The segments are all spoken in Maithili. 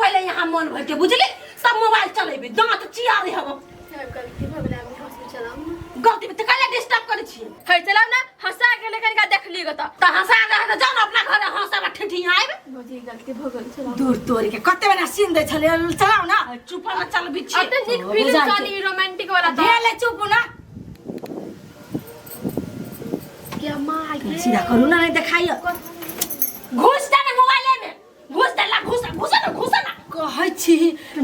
पहिले यहाँ मन भर के बुझली सब मोबाइल चलेबे दांत चियारे हब गलती भऽ गेलै आब हंसू चलाउ ने गलती में त काहे डिस्टर्ब करै छियै है चलाउ ना हंसा गेलै कनिका देख लियै तऽ त हंसा दे त जाउ ने अपना घर हंसा ठेठी आबि भौजी गलती भऽ गेल चलाउ दूर तोड़ के कते बना सीन दै छलै चलाउ ना चुप न चलबी छी अते नीक फिल्म बुझाइ छै। चली रोमांटिक वाला तऽ भेलै चुप ना क्या माँ गे सीधा करू ना नहीं देखाइए घुस दे ना मोबाइले में घुस दे ला घुस घुस ना घुस ना कहै छी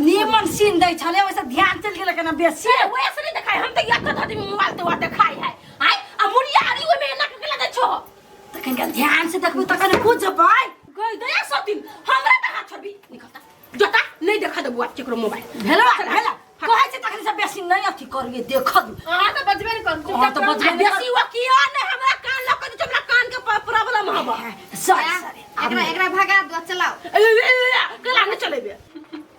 नीमन सीन दै छलै ओइसे ध्यान चलि गेलै केना बेसी से वैसे नहीं देखाय हम तो यत्ता धदी में मोबाइल तो देखाय है आय आ मुड़ियारी ओय में एना के लगे छो तऽ कनिका ध्यान से देखबू तखन बुझबै गई दया सतीन हमरा त हाथ छोड़बी निकलता जोता नहीं देखा देबू आज केकरो मोबाइल भेलो भेलो कहै छी तखन से बेसी नहीं अथी करिए देखब अहाँ तऽ बजबे ने करू अहाँ तऽ बजबे ने बेसी वो किया नहीं हमरा कान लग के हमरा कान के प्रॉब्लम हबा सॉरी सॉरी एकरा एकरा भगा दो चलाओ कला नहीं चलेबे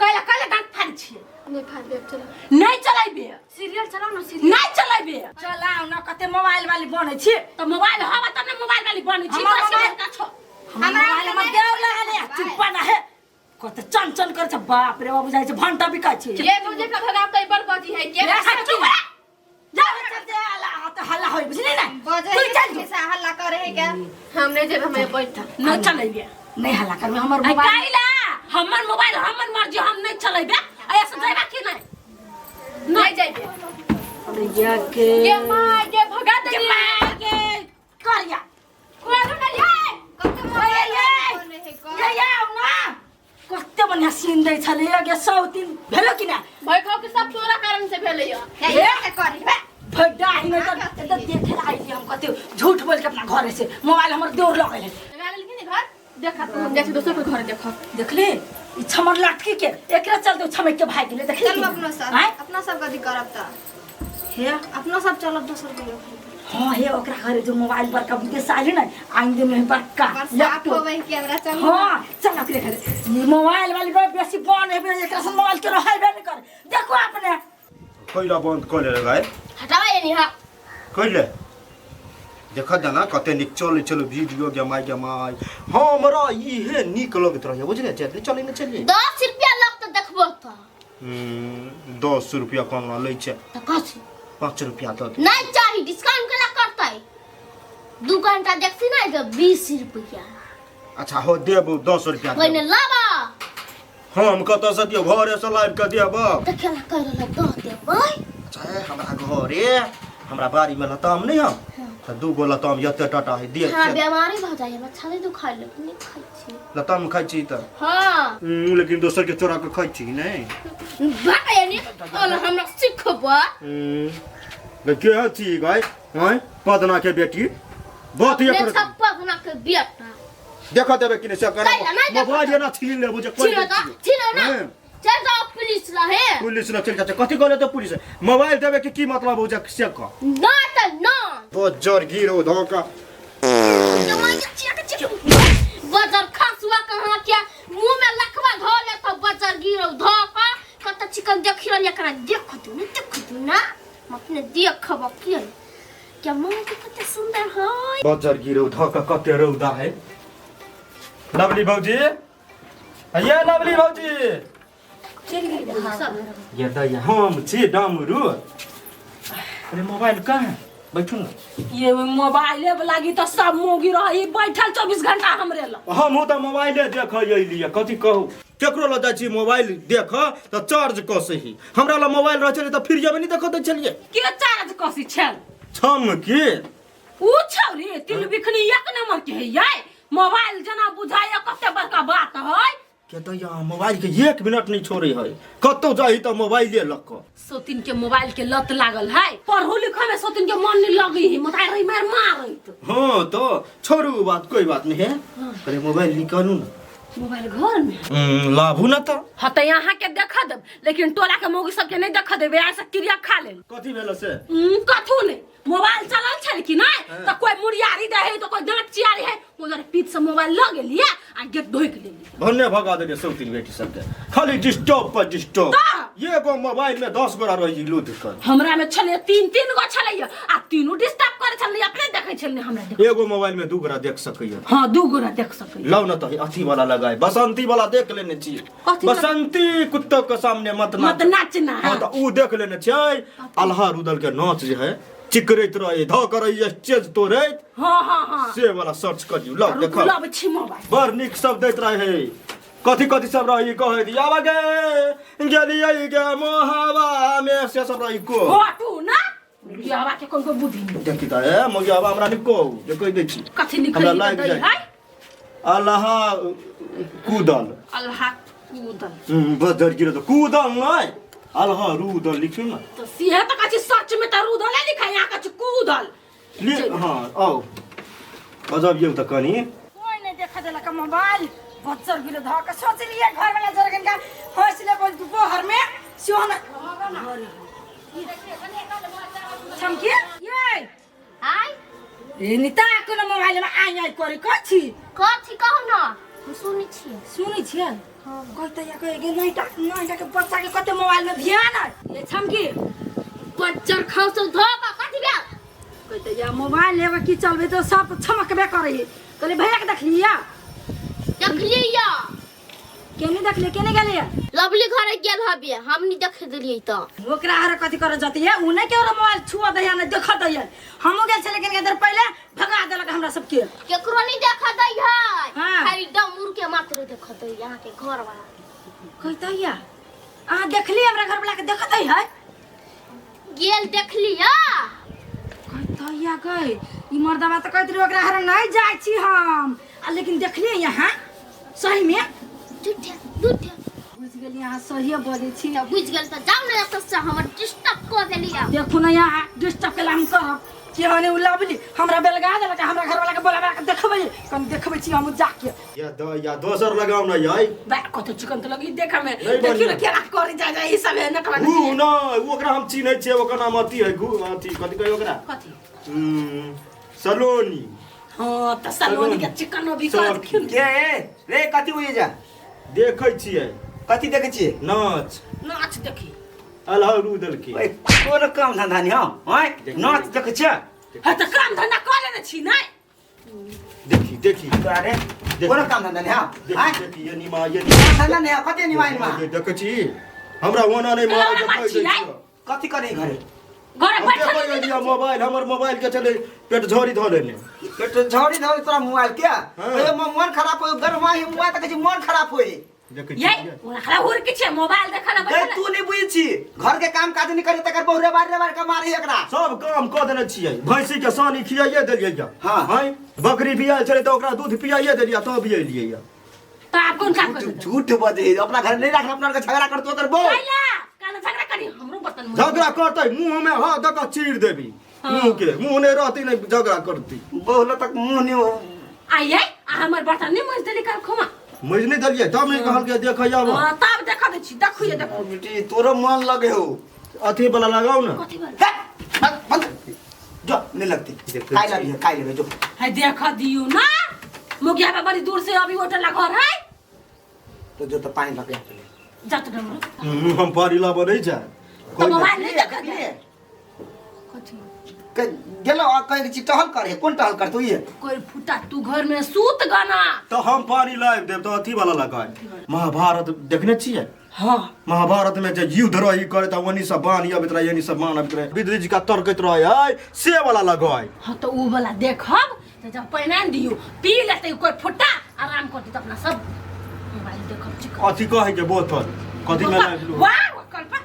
कैला कैला दांत फाड़ छिए नहीं फाड़ देब चलाओ नहीं चलेबे सीरियल चलाओ ना सीरियल नहीं चलेबे चलाउ न कते मोबाइल वाली बनै छी तो मोबाइल हवा तब ने मोबाइल वाली बनी छी हमर तोरा से मोबाइल- बड़का छो हमर मोबाइल हमर देव लागल है चुप ना है कते चन चन कर छै बाप रे बाबू जाइ छै भंटा बिकाइ छै ये मुझे का भगाव तो बड़ बजी है के ले चुप रह। जा चल हल्ला त हल्ला होई बुझली ना बजे तू चल जो से हल्ला करे है क्या हम नहीं जेब हमें बैठा नहीं चलेबे नहीं हल्ला करबे हमर आ मोबाइल कैला हमर मोबाइल हमर मर्जी हम नहीं चलेबे ऐसे जाबा कि नहीं नहीं जाइबे भैया के ये माँ ये भगा के दे मार के करिया कोरू ना ये कते मोबाइल बने है ये ये आउ ना कते बढ़िया सीन दै छलै गे सौ तीन भेलो कि ना भाई खाओ के सब तोरा कारण से भेलै या ये करी बे भड्डा ही नहीं तो तो देखे ला आइली हम कते झूठ बोल के अपना घरे से मोबाइल हमर देवर लगल है लगा लेलखिन घर देखा तू हम जाइ छी दोसर के घर देखब देखली ई छमर लटकी के एकरे चलते छमक के भाग गेलै देखली चलू अपनो सब आँय? अपना सब कथी करब तऽ हे अपनो सब चलब दोसर के घर हाँ हे ओकरा घरे जो मोबाइल बड़का विदेश से आइल ने आइंदे में बड़का पर साफ लैपटॉप होबै कैमरा चलू हाँ चल ओकरे घरे ई मोबाइल वाली बड़ बेसी बन हेबे एकरा से मोबाइल के रहबे नहीं कर देखो अपने कैला बंद कऽ ले गाय हटावा ये निहा कैले देख देना कते नीक चलै छलो वीडियो गे माय गे माय हमरा इहे नीक लगैत रहैए बुझले चल चलै ने चलिए 10 रुपया लगतौ देखबो तऽ 10 रुपया कोना लै छै तऽ कथी 5 रुपया दऽ दे नहीं चाही डिस्काउंट केला करतै 2 घंटा देखसी ना तऽ 20 रुपया अच्छा हो देबू 10 रुपया पहिने देबू। लाबा हम कतऽसँ दियौ घरेसँ लाबि कऽ देब तऽ केला कर रहल दऽ देबै अच्छा हे, हमरा घरे हमरा बाड़ीमे लताम नहि हौ तऽ दू गो लताम एते टाटा है दिए हमरा बीमारी भऽ जाइ हमरा छाली दुखाइ लग नहि खाइ छी लताम खाइ छी तऽ हाँ लेकिन दोसर के चोरा के खाइ छी नहि भाग यानी ओला हमरा सिखबा के छी गाय हैं पदना के बेटी बहुत ये ने कर छप्पा के बेटा देख देबे कि नहीं से कर नहीं, नहीं देखऽ मोबाइल एना छीन लेबो जे कोई छीनो तऽ छीनो ना हैं। चल जाओ पुलिस रहे पुलिस न चल जाते कथी कहले तो पुलिस मोबाइल देबे के की मतलब हो जा से कह ना तऽ ना बजर गिरो धोका बजर खसुआ कहाँ क्या मुंह में लखवा धो ले तो बजर गिरो धो का कत चिकन देख रहल एकरा देख दू ने देख दू ना हम अपने देखब की क्या माँ के कते सुंदर है बजर गिरो धोका कते रौदा है लवली भौजी ये लवली भौजी ये दैया हम छी डमरू अरे मोबाइल कहाँ है बैठू ना ये मोबाइले लागी तो सब मोगी रही बैठल 24 घंटा हमरे लग हमहूँ तऽ मोबाइले देख अयलियै कथी कहू केकरो लग जाइ छी मोबाइल देख तऽ चार्ज कसही हमरा लग मोबाइल रहै छलै तऽ फ्रीमे नहि देख दै छलियै के चार्ज कसी छल छम की ऊ छौरी तिल बिखनी एक नंबर के है ये मोबाइल जना बुझाय कते बड़का बात है के तऽ यहाँ मोबाइल के एक मिनट नहीं छोड़े है कतौ जाही तऽ मोबाइले लऽ कऽ सोतिन के मोबाइल के लत लागल है पढ़ो लिखो में सोतिन के मन नहीं लगी है मताई रही मार मारत हाँ तो छोड़ू बात कोई बात नहीं है अरे मोबाइल निकालू ना मोबाइल घर में लाभू ना तो हाँ तो यहाँ के देखा देब लेकिन टोला के मौगी सबके नहीं देखा देबे ऐसे क्रिया खा ले कथी भेल से कथू नहीं मोबाइल चलल छै कि नहीं तो कोई मुड़ियारी दे है तो कोई दांत चियारी है उधर पीठ से मोबाइल ल गेलिए आ गेट ढोक लेलिए। भन्ने भगा देलियै सब तीन बेटी सबके, खाली डिस्टर्ब पर डिस्टर्ब। तऽ? एगो मोबाइल में 10 गोरा रही लूट कर। हमरा में छलै 3-3 गो छलै आ तीनू डिस्टर्ब करे छलै, अपने देखै छलै हमरा देख। एगो मोबाइल में 2 गोरा देख सकैया। हां 2 गोरा देख सकैया। लाउ न तऽ अथी वाला लगाए, बसंती वाला देख लेने छी। कथी वाला? बसंती कुत्ता के सामने मत नाच। मत नाचना। हाँ तऽ ऊ देख लेने छियै। अल्हा रुदल के नाच जे है चिकरैत रहे, धऽ कर स्टेज तोड़ैत। हाँ हाँ हाँ से वाला सर्च करियौ, लाउ देखब। लाबै छी मोबाइल। बड़ नीक सब दैत रहे, कथी कथी सब रही कहैत आब गे गेलियै गे मोहावा में, से सब रही को। हटू ना यावा के कोन को बुद्धि नहीं। देखी तऽ ए मगियावा हमरा नीक कहू जे कहि दै छी। कथी लिखल हमरा लागि दै जाइ। है? अल्लाह कूदल। अल्लाह कूदल। बस जर गिरो तऽ कूदल नहि, अल्लाह रूदल लिखियौ ने। तऽ सीहे तऽ कहै छी सर्च में तऽ रूदल लिखा, यहाँ कहै छी कूदल। हाँ आउ गजब यौ तऽ कनी कोई नहीं देखा देलक मोबाइल बच्चर गिरो धऽ के सोचलियै घर वाला जरगन का हौसले बोल दोपहर में सेहो न चमकी ये आय ए नीता कोनो मोबाइल में आइ आइ करे कथी कथी कहू न, हम सुनै छियै। सुनै छियै? कहते या कहे गे नहीं टा नहीं टा के बच्चा के कते मोबाइल में ध्यान है। ए चमकी बच्चर खाउ सब धऽ कऽ कथी भेल? कहते या मोबाइल लेबे की चलबे तो सब छमकबे करे। कहले भैया के देखलिया? देखलियै या। केने देखलियै, केने गेलियै? लवली घरे गेल हबे, हम नहीं देख देलियै तऽ। ओकरा हर कथी करे जतियै, उ नहीं केकरो मोबाइल छुआ दैया नहीं देख दैया। हमहूँ गेल छलियै कनिका देर पहिले, भगा देलक हमरा सबके। केकरो नहीं देख दै है। हाँ। खाली डमरू के मात्र देख दै अहाँ के घर वाला। कहतैया अहाँ देखलियै हमरा घर वाला के देख दै है? गेल देखलिया। कहतैया गई ई मर्दवा तऽ कहैत रही ओकरा हर नहीं जाइ छी हम, आ लेकिन देखलियै यहाँ सही में। झूठे झूठे बुझि गेलियै अहाँ सहिए बजै छी। बुझि गेल तऽ जाउ ने एतऽ से, हमर डिस्टर्ब कऽ देलियै। देखू ने यहाँ डिस्टर्ब केला हम करब के होने उ लवली हमरा बेलगा देलक, हमरा घर वाला के बोलाबा के देखबै, कनि देखबै छी हम जाके। या द या दोसर लगाउ न यै। बा कत चिकन तऽ लगी देखा में। नहीं देखियौ ने बढ़िया। केना करे जा जा ई सब है न करा। उ न उ ओकरा हम चिन्है छियै, ओकर नाम अथी है घु अथी कथी कहै ओकरा? कथी? सलोनी। हाँ तऽ सलोनी के चिकन भी कर देखियौ ने। के ए रे कथी होइए जा? देखै छियै। कथी देखै छियै? नाच। नाच देखी। अल्लाह रुदल के। ओए कोन काम धंधा नि हौ? आँय नाच देखै छियै? हाँ तऽ काम धंधा कऽ लेने छी नै? देखी देखी। अरे कोन काम धंधा नि हौ? आँय देखी ये निमा ये काम धंधा नि हौ, कथी निमा निमा? देखै छी हमरा ओना नहि मारै ओना देखै छियै? छियै। कथी करै घरे? घरे हम बैठल देखै नहि छियै मोबाइल, हमर मोबाइल के छलै पेट झोरी धऽ लेने। पेट झोरी धऽ तोरा मोबाइल के? हाँ। ए मन खराब होय, गरमा ही मोबाइल त कहै छी मन खराब होय। देखै ये छियै। ओना खराब होर के छै मोबाइल देखल गै बैठल। तू नहीं बुझै छी, घर के काम काज नहीं करे तकर बहुरे बार बार के मारे एकरा। सब काम कऽ देने छियै, भैंसी के सानी खियाइए देलियै या। हाँ। हैं बकरी भी आयल छलै तऽ ओकरा दूध पियाइए देलियै तब भी एलियै या। तऽ आब कोन काम करतै? झूठ बजै, अपना घर नहीं राखल, अपना घर झगड़ा करतो ओकर बहु। कैला काला झगड़ा करी हमरो बर्तन में। झगड़ा करतै मुंह में हाथ दऽ कऽ चीर देबी। मुंह के मुंह नहीं रहती नहीं झगड़ा करती। बहु ल तक मुंह नहीं हो। आइए आ हमर बर्तन नहीं मज देली काल खुमा। मज नहीं देलियै तब नहीं कहल के देखै आब। हां तब देखा दै छी, देखू ये देखू। बेटी तोरो मन लगे हो। अथी वाला लगाउ ने। कथी वाला? बंद बंद जो नहीं लगती। देखै काई छी। लगी काई लेबे जो। है देख दियो ना मुखिया बा बड़ी दूर से अभी होटल घर है। तो जो तो पानी लगे जत डमरू। हम पानी लाबऽ नहीं जाए। तो मोबाइल नहीं देखा देखलियै? कथी? गेलो आ कहै छी टहल करे, कोन टहल करतौ ये? कोई फुटा तू घर में सूत गाना। तो हम पानी लाबि देब तऽ अथी वाला लगाए। महाभारत देखने छियै? हाँ। महाभारत में जे युद्ध रही करे तऽ ओनी सब बाण अबैत रहे, एनी सब बाण अबैत रहे, विद्युत जी का तर्कैत रहे है से वाला लगाए। हाँ तो ऊ वाला देखब तऽ जब पहिना दियो पी लेतै कोई फुटा आराम करतै तऽ अपना सब मोबाइल देखब चिकन। अथी कहै के बोतल कथी में लाबि लू। वाह कल्पा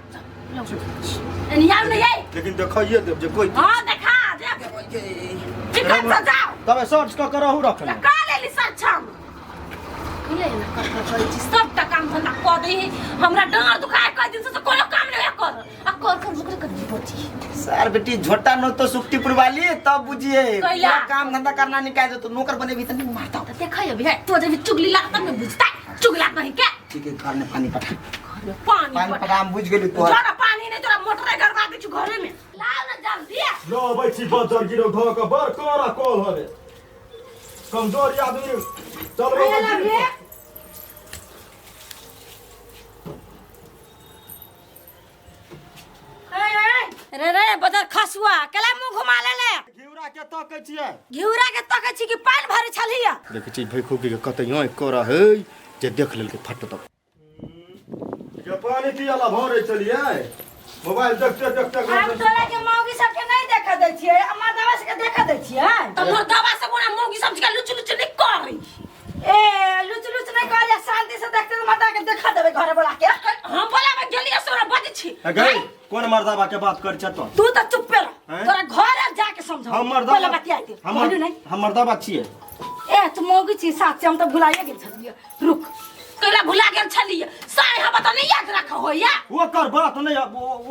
एनी आउ ने ये। लेकिन देखैये देब जे कोई। हाँ देखा देब। चिकन से जाओ। तबे सर्च कऽ के रहू रखने। का लेली सर्च हम? ले ना कर कर करै छी सबटा काम धंधा कऽ दै है। हमरा डाँड़ दुखाय कई दिन से तो कोनो काम नहीं कर आ कर कर ओकरे कर बची। सर बेटी झोटा न तो सुक्तिपुर वाली तब बुझिए कैला? काम धंधा करना निकाल दे तो नौकर बनेबी त नहीं मारता। त देखै अभी है तो जब चुगली लागत ने बुझता चुगला नहीं के। ठीक है घर में पानी पठा। घर में पानी पानी पठा। पठा हम बुझ गेली तोहर। जरा पानी नहीं तोरा मोटरे गड़बा दै छु घरे में। लाओ ना जल्दी। लो अबै छी बजर गिरो धऽ कऽ बड़ कड़ा कॉल हवे। कमजोर आदमी चल आया लवली रे रे बदर खसुआ केला मुंह घुमा ले ले घिउरा के तकै छियै घिउरा के तकै छी कि पानि भरे छलिया देखै छी भैखुकी के कतै आँखि करा है जे देख लेलकै फट तक के पानी पियाला भरे छलियै मोबाइल देखते देखते हम तोरा के मौगी सब के नहीं देखा दै छियै आ मर्दवा सब के देखा दै छियै त मर्दवा सब ओना मौगी सब के लुच लुच नहीं करी ए लुच लुच नहीं करे शांति से देखते तो मर्दा के देखा देबै घरे बोला के हम बोलाबे गेलियै से ओरा बजै छी गई कोन मर्दाबा के बात कर छ तो तू तो चुप्पे रह हैं? तोरा घर जाके समझाओ हम मर्दाबा पहिले बतियाइ दे हम कहलू नहीं हम मर्दाबा छियै ए तू मौगी छी साथ हम तो भुलाइए गेल छलियै रुक कैला भुला गेल छलियै सारे हम त नहीं याद रख होया ओकर बात नहीं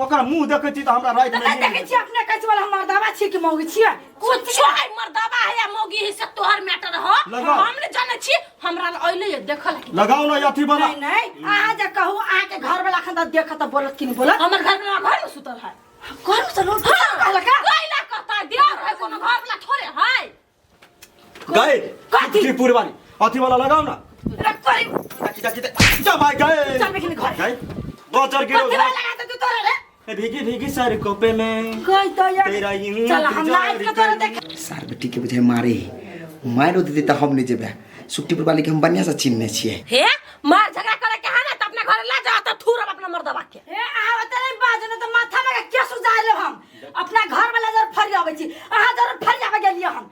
ओकर मुंह देखै छी त हमरा राति तऽ में नहीं देखै छियै अपने कहै छी वाला हम मर्दावा छियै कि मौगी छियै कुछो है मर्दावा है या मौगी है से तोहर मैटर हो लगाओ। हम नहीं जानै छी हमरा ल अइले ये देखल कि लगाओ ना अथी वाला नहीं नहीं अहाँ जे कहू अहाँ के घर वाला अखन तक देखत तऽ बोलत कि नहीं बोलत हमर घर में घर में सुतल है घर में चलो कहलका कैला कहता देर है कोनो घर वाला थोड़े है गए कथी? त्रिपुर वाली अथी वाला लगाओ ना रख तोरी जाकी जाकी जा भाई गए चल बेखिन घर गए बचर गिरो कथी वाला लगा दे तू तोरे रे भीगी भीगी सर कोपे में गई तो यार तेरा यूं चल हम लाइट के तोरे देख सार बेटी के बुझाइ मारे ही मारि देतै तऽ हम नहि जेबै सुट्टीपुर वाली के हम बढ़िआँ से चिन्हने छियै हे मार झगड़ा करे के है ना त अपना घर ला जा त थूरब अपना मर्दवा के ए अहाँ ओते नहीं बाजू ना तो माथा में के केस उजाड़ लेब हम अपना घर वाला जर फरी आबै छी अहाँ जर फरी आबै गेलियै हम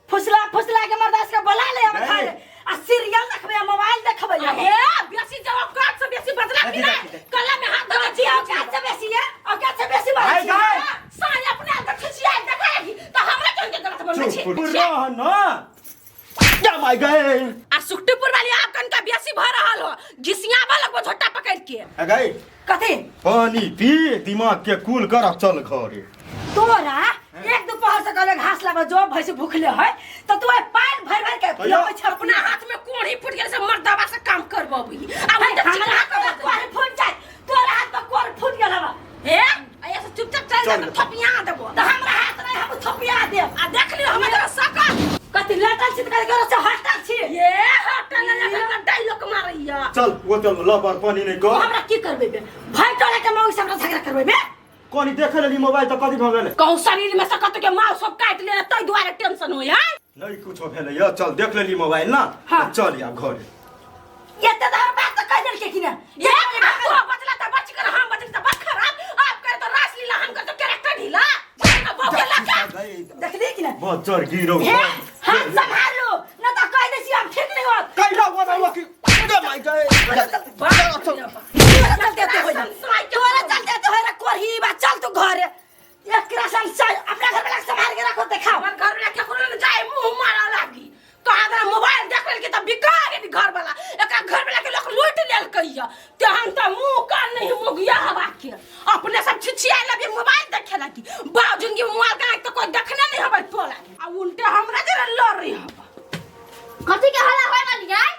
फुसला फुसला के मर्दास के बोला ले हम नहीं। घरे आ सीरियल देखबै आ मोबाइल देखबै आ हे बेसी जवाब काट से बेसी बदला कि ना कला में हाथ धरे छी औकात से बेसी है औकात से बेसी बाजै भाई, छी भाई। सारे अपने आप के खिसिया देखाएगी त हमरा क्यों के गलत बोलै छी चुप रह ना जा भाई गए आ सुखटीपुर वाली आप कनका बेसी भ रहल हो घिसियाबा लगबो झोटा पकड़ के गए कथी पानी पी दिमाग के कूल कर आ चल घरे तोरा एक दोपहर से कहले घास लाबा जो भैंस भूखले है त तू पानि भरि भरि के पियाबै छ अपना हाथ में कोढ़ी फूट गेल से मर्दवा से काम करबबी अब हम त हमरा चिल्ला हाथ में के कोर फूट जाए तोरा हाथ में कोर फूट गेल हवा हे ऐसे चुपचाप चल जा चल। थपिया देबो त हमरा हाथ नहीं हम थपिया देब आ देख लियो हम तोरा सकल कथी लटल छी त कथी करो से हटल छी ये हटल ना डायलॉग मारैया चल वो चल ल पर पानी नहीं कर हमरा की करबे बे भाई टोला के मौसी से हमरा झगड़ा करबे बे कोनी देखे लेली मोबाइल त कथी भ गेलै कहूँ शरीर में सकत के मांस सब काट ले तै दुआरे टेंशन होय है नहीं कुछो भेलै या चल देख लेली मोबाइल ना हाँ। त चल या घरे एते तऽ हमर बात तऽ कहि देलकै कि ने ये तू बचला त बच कर हम बचली त बच खराब आप करे तो रास लीला हम करे तो कैरेक्टर ढीला बहु के लगा देखली कि ने बच्चर गिरो हे हाथ सम्हार लो न तऽ कहि दै छी हम ठीक नहीं होत कैला वो ना कि जा भाई गए तोरा चलते तो होय तोरा चलते तो होय रे कोरही बा चल तू घरे एकरा संग चल अपना घर वाला के संभाल के रखो देखाओ हमर घर वाला केकरो न जाए मुंह मारा लागी कहा दरा मोबाइल देख लेल के त बिका गेल घर वाला एकरा घर वाला के लोग लूट लेलकै या तेहन त मुंह कान नहीं मुगिया हवा के अपने सब छिछिया लगे मोबाइल देखे लागी बाप जिंदगी में मोबाइल का तो कोई देखने नहीं हवे तोला आ उल्टे हमरा जरा लड़ रही हवा कथी के हल्ला होय रहल यार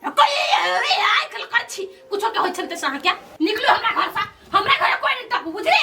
कोई ए आइ कल कर छी कुछो के होय छलते से अहाँ के निकलो हमरा घर से हमरा घर कोई नहीं टपू बुझले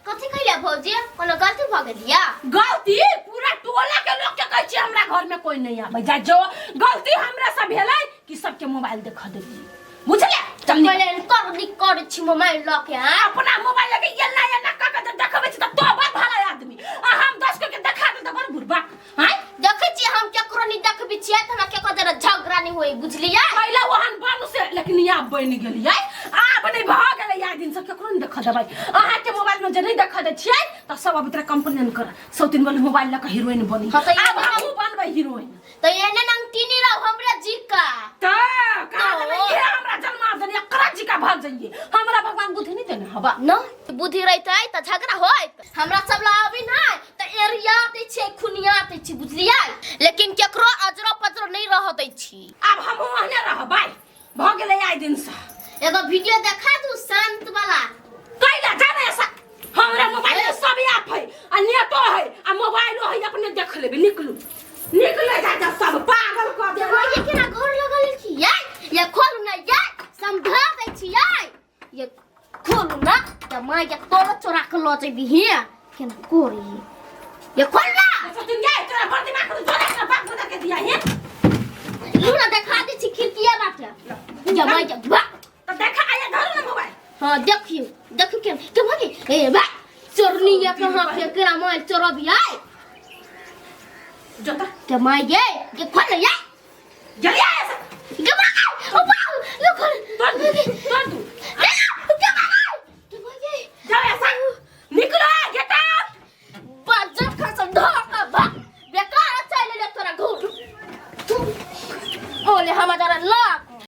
कथी कहलियै भौजी कोनो गलती भऽ गेल या गलती पूरा टोला के लोग के कहै छी हमरा घर में कोई नहीं आबै जा जो गलती हमरा से भेलै कि सबके मोबाइल देख देलियै बुझले चल निकल। पहिले कर नी कर छी मोबाइल लऽ के हाँ अपना मोबाइल लगे ये ना ये ना का के देखबै छी त तो बड़ भला आदमी आ हम 10 के देखा दे त बड़ बुढ़बा हैं देखै छियै हम केकरो नहीं देखबै छियै तऽ हमरा केकरो जरा झगड़ा नहीं होय बुझलियै पहले ओहन बनू से लेकिन आब बनि गेलियै आब नहि भऽ गेलै आइ दिन से केकरो नहि देखऽ देबै अहाँके मोबाइल में जे नहि देखऽ दै छियै तऽ सब अभी तक कंप्लेन कर सौतीन वाली मोबाइल लऽ कऽ हीरोइन बनी हाँ, तऽ ई आब हमहूँ बनबै हीरोइन तऽ एने नंगटीनी रहो हमरे जी का तऽ कहाँ तो- देबै ये हमरा जन्मा देने एकरा जी का भाग जाइए हमरा भगवान बुद्धि नहि देने हवा न बुद्धि रहितै तऽ झगड़ा होइत हमरा सब ला अभी नहि तऽ एरिया दै छियै खुनिया दै छी बुझलियै लेकिन केकरो अजरो पजरो नहीं रह दै छी आब हमहूँ ओहने रहबै भऽ गेलै आइ दिनसँ एगो वीडियो देखा दू शांत वाला कैला जाने ऐसा हमरा मोबाइल में सब ऐप है आ नेटो है आ मोबाइलो है अपने देख लेबे निकलू निकले जा जा सब पागल कर देबै ये केना गोर लगल छी यार ये खोलू ना यार समझा दै छी यार ये खोलू ना त माँ के तोरा चोरा के ल जेबी हे केना कोरी ये खोल ना अच्छा तुम जाए तोरा बड़ दिमाग में जोड़ा के बाप बता के दिया है गे माय गे बा तो देखा आया धरू ना मोबाइल। हां देखियो देखियो के के मागे ए बा चोरनी ये कहां के केरा मोबाइल चोरबी आय जोता के माय गे के खोल या जल्दी आया सब। गे माय ओ बा लो खोल तोड़ दू तोड़ दू। के माय के माय जाओ ऐसा निकलो गेट आउट। बजर खसम धोका बा बेकार चल ले तोरा घूर ओले हम जरा लड़